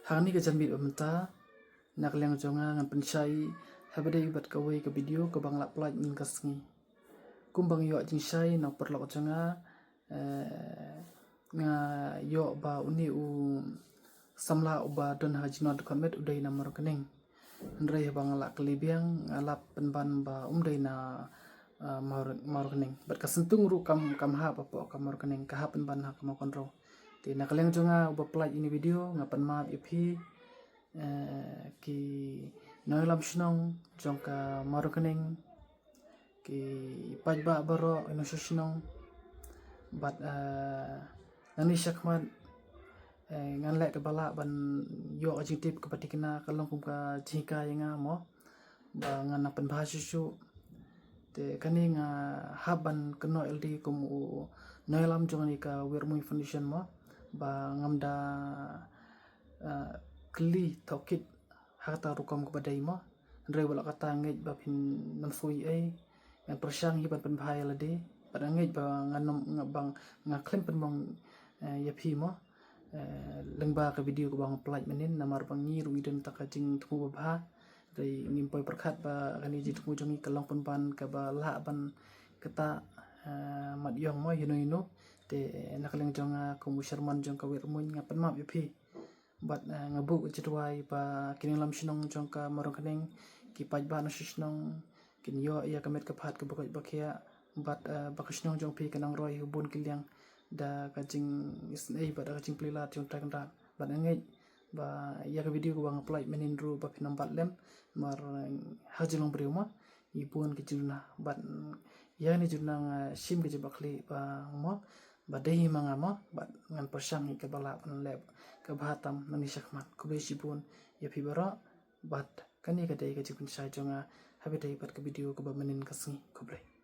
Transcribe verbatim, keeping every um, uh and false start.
Hangne ka janmiet ba mynta, na ka liang jong nga ngan pynshai ha ba dei bad kawei ka video kaba nga la pynlait mynnin ka sngi. Kumba nga ïoh jingshai na u paralok jong nga, eh, nga ïoh ba une u samla uba don ha jingdon dkhot met u dei na Mawryngkneng. Hynrei haba nga la kylli biang, nga la pynban ba um dei na, eh, Mawr-, Mawryngkneng. Bad ka Syntung ruh kam, kam hap hapoh ka Mawryngkneng, ka hap pynban ha ka Mawkynrew. Te na ka liang jong nga uba pynlait ïa kane ka video, nga pynmap ïa phi, eh, ki nongïalam shnong jong ka Mawryngkneng, ki paidbah baroh, ki nongshong shnong. Bad, eh, nangne shakhmat, eh, ngan leh kaba lah ban ïoh ka jingtip kaba thikna, ka long kum ka jinghikai ïa nga mo, ba ngan nang pynbha shuh shuh. Te kane nga hap ban kynnoh ïalade kum u nongïalam jong kane ka Wiar Rymmuiñ Foundation mo, ba ngam da, eh, kylli tohkit ha kata ka rukom kaba dei mo. Hynrei wat la katta, ngeit ba phin nym sngewsih ei, ngan pyrshang hi ban pynbha ïalade. Bad nga ngeit ba ngan nym, nga bang, nga khlem pynmong, eh, ïa phi mo, eh, lyngba ka video kaba nga pynlait mynnin, namar ba ngi ruh ngi don tang ka jingthmu babha. Hynrei ngim poi pyrkhat ba kane ka jingthmu jong ngi ka long pynban kaba lah ban kata, eh, mat ïong mo ïano ïano. Te na ka liang jong nga kum u chairman jong ka Wiar Rymmuiñ, nga pynmap ïa phi. Bad, eh, nga buh ka jingduwai ba ki nongïalam shnong jong ka Mawryngkneng, ki paidbah nongshong shnong, kin ïoh ïa ka met ka phad kaba koit ba khiah. Bad, eh, ba ka shnong jong phi kan nang roi ha bun ki liang da ka jingisynei bad da ka jingplie lad jong u Trai Kynrad. Bad nga ngeit ba ïa ka video kaba nga pynlait mynnin ruh ba phin nym bat lem, namar, eh, ha ka jinglong briew mo, ngi bun ki jingduna. Bad ïa kane ka jingduna nga shim ka jingbakhlieh ba mo, ba dei hi ma nga mo, bad ngan pyrshang hi kaba lah ban leh kaba bha tam nangne shakhmat. Khublei shibun ïa phi baroh. Bad kane ka dei ka jingpynshai jong nga ha ba dei bad ka video kaba mynnin ka sngi. Khublei.